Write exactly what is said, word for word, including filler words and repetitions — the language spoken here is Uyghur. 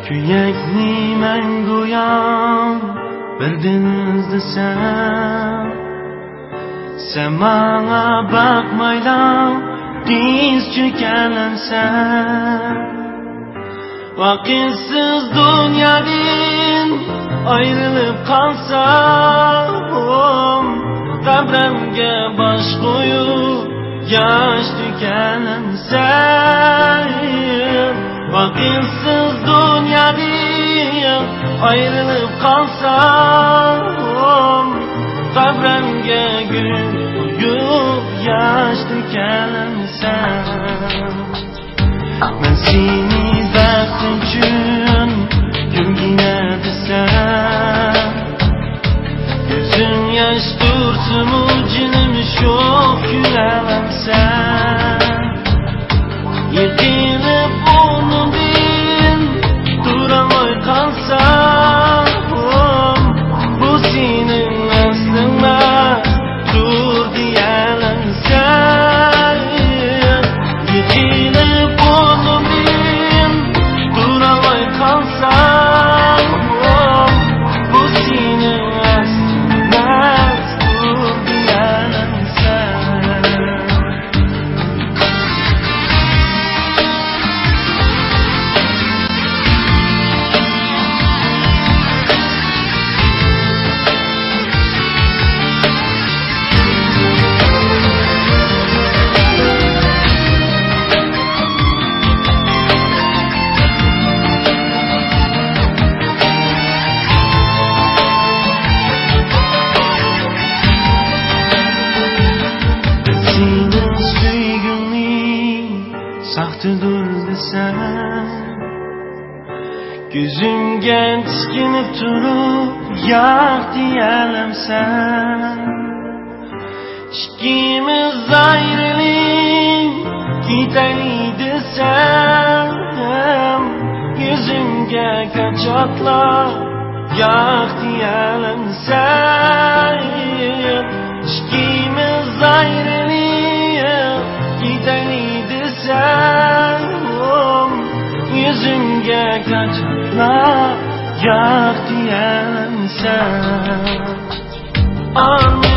سۆيەكنى مەن گويا بىردىن ئىزدىسەم، سەن ماڭا باقمايلا تېز چۆكەلەمسەن؟ ۋاقىتسىز دۇنيادىن ئايرىلىپ قالسام، قەبرەمگە باش قويۇپ ياش تۆكەلەمسەن؟ ۋاقىتسىز دۇنيادىن ئايرىلىپ قالسام، قەبرەمگە گۈل قويۇپ ياش تۆكەلەمسەن؟ مەن سېنى بەخت ئۈچۈن گۈلگىنە دېسەم، كۆزۈم ياش تۇرسىمۇ جېنىم شوخ كۈلەلەمسەن؟ يىقىلىپ ئورنۇمدىن تۇرالماي قالسام، بۇ سېنىڭ ئەسلىڭ ئەمەس، تۇر دېيەلەمسەن؟ يىقىلىپ ئورنۇمدىن تۇرالماي قالسام، بۇ سېنىڭ ئەسلىڭ ئەمەس، تۇر دېيەلەمسەن؟ سېنىڭ سۆيگۈڭنى ساختىدۇر دېسەم، كۆزۈمگە تىكىلىپ تۇرۇپ ياق دېيەلەمسەن؟ ئىككىمىز ئايرىلىپ كېتەيلى دېسەم، يۈزۈڭگە كاچاتلاپ ياق دېيەلەمسەن؟ ئىككىمىز ئايرىلىپ كېتەيلى دېسەم، يۈزۈڭگە كاچاتلاپ ياق دېيەلەمسەن؟ ئارمىيە